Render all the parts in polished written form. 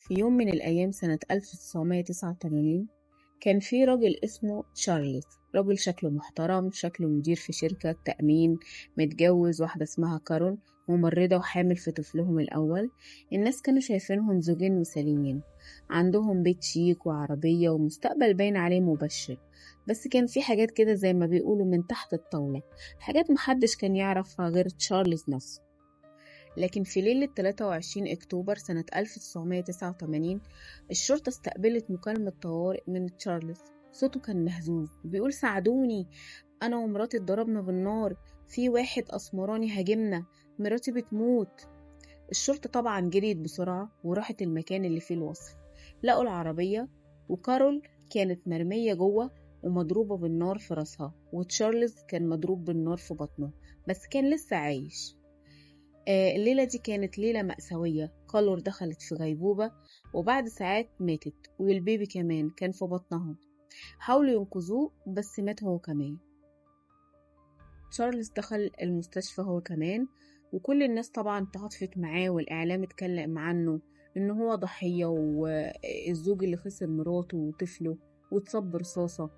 في يوم من الأيام سنة 1989 كان في راجل اسمه تشارلز، راجل شكله محترم، شكله مدير في شركة تأمين، متجوز واحدة اسمها كارول، ممرضة وحامل في طفلهم الأول. الناس كانوا شايفينهم زوجين مثاليين، عندهم بيت شيك وعربية ومستقبل باين عليه مبشر، بس كان في حاجات كده زي ما بيقولوا من تحت الطاولة، حاجات محدش كان يعرفها غير تشارلز نفسه. لكن في ليلة 23 أكتوبر سنة 1989 الشرطة استقبلت مكالمة طوارئ من تشارلز. صوته كان مهزوز وبيقول ساعدوني، أنا ومراتي اتضربنا بالنار، في واحد أسمراني هاجمنا، مراتي بتموت. الشرطة طبعا جريت بسرعة وراحت المكان اللي فيه الوصف، لقوا العربية وكارول كانت مرمية جوه ومضروبة بالنار في راسها، وتشارلز كان مضروب بالنار في بطنه بس كان لسه عايش. الليلة دي كانت ليلة مأساوية. كارول دخلت في غيبوبة وبعد ساعات ماتت، والبيبي كمان كان في بطنها، حاولوا ينقذوه بس مات هو كمان. تشارلز دخل المستشفى هو كمان، وكل الناس طبعا تعاطفت معاه، والإعلام اتكلم عنه إن هو ضحية والزوج اللي خسر مراته وطفله واتصاب برصاصة.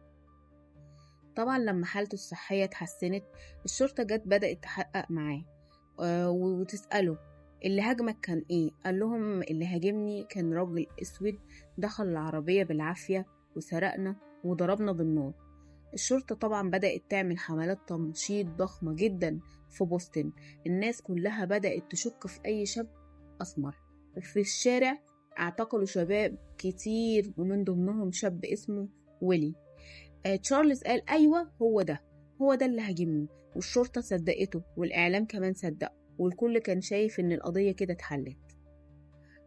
طبعا لما حالته الصحية اتحسنت الشرطة جت بدأت تحقق معاه وتسأله اللي هاجمك كان ايه؟ قال لهم اللي هاجمني كان راجل اسود دخل العربية بالعافية وسرقنا وضربنا بالنار. الشرطة طبعا بدأت تعمل حملات تمشيط ضخمة جدا في بوسطن، الناس كلها بدأت تشك في أي شاب أسمر، وفي الشارع اعتقلوا شباب كتير ومن ضمنهم شاب اسمه ويلي. تشارلز قال أيوة هو ده، هو ده اللي هاجمني، والشرطة صدقته والإعلام كمان صدقه، والكل كان شايف إن القضية كده اتحلت.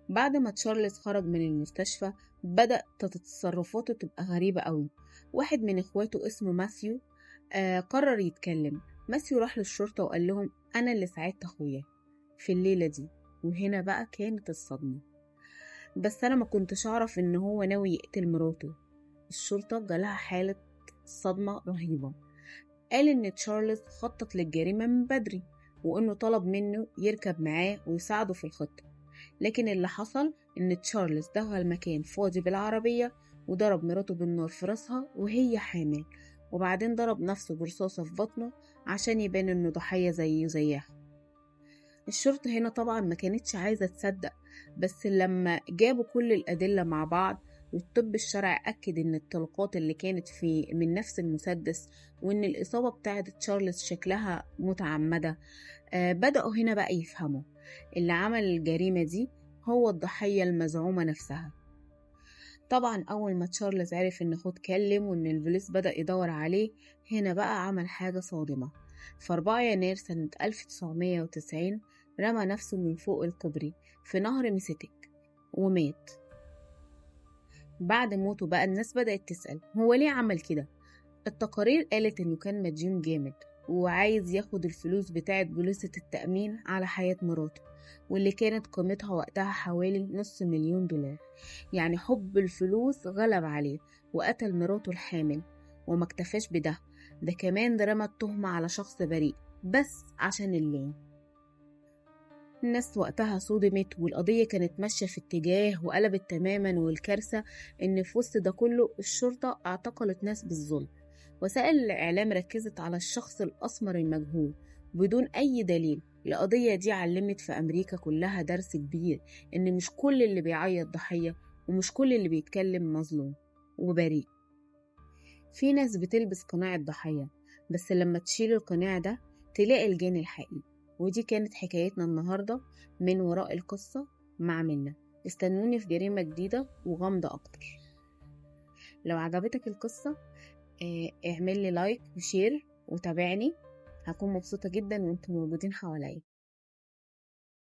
بعد ما تشارلز خرج من المستشفى بدأ تصرفاته تبقى غريبة قوي. واحد من إخواته اسمه ماثيو قرر يتكلم. ماثيو راح للشرطة وقال لهم أنا اللي ساعدت أخويا في الليلة دي، وهنا بقى كانت الصدمة، بس أنا ما كنتش أعرف إن هو ناوي يقتل مراته. الشرطة جالها حالة صدمة رهيبة. قال إن تشارلز خطط للجريمة من بدري، وإنه طلب منه يركب معاه ويساعده في الخطة، لكن اللي حصل إن تشارلز دخل مكان فاضي بالعربية وضرب مراته بالنار في راسها وهي حامل، وبعدين ضرب نفسه برصاصة في بطنه عشان يبان إنه ضحية زيه زيها. الشرطة هنا طبعا ما كانتش عايزة تصدق، بس لما جابوا كل الأدلة مع بعض والطب الشرعي أكد إن الطلقات اللي كانت في من نفس المسدس وإن الإصابة بتاعت تشارلز شكلها متعمدة، بدأوا هنا بقى يفهموا اللي عمل الجريمة دي هو الضحية المزعومة نفسها. طبعا أول ما تشارلز عرف إن أخوه اتكلم وإن البوليس بدأ يدور عليه، هنا بقى عمل حاجة صادمة. في 4 يناير سنة 1990 رمى نفسه من فوق الكوبري في نهر ميسيتك ومات. بعد موته بقى الناس بدأت تسأل هو ليه عمل كده. التقارير قالت إنه كان مديون جامد وعايز ياخد الفلوس بتاعت بوليصة التأمين على حياة مراته، واللي كانت قيمتها وقتها حوالي $500,000. يعني حب الفلوس غلب عليه وقتل مراته الحامل. وما اكتفاش بده، ده كمان رمى التهمة على شخص بريء بس عشان اللون. الناس وقتها صدمت، والقضية كانت ماشية في اتجاه وقلبت تماما. والكارثة إن في وسط ده كله الشرطة اعتقلت ناس بالظلم. وسائل الإعلام ركزت على الشخص الأسمر المجهول بدون أي دليل. القضية دي علمت في أمريكا كلها درس كبير، إن مش كل اللي بيعيط ضحية ومش كل اللي بيتكلم مظلوم وبريء. في ناس بتلبس قناع الضحية، بس لما تشيل القناع ده تلاقي الجاني الحقيقي. ودي كانت حكايتنا النهاردة من وراء القصة مع منة. استنوني في جريمة جديدة وغامضة أكتر. لو عجبتك القصة اعمل لي like و share وتابعني، هكون مبسوطة جدا وانتم موجودين حواليا.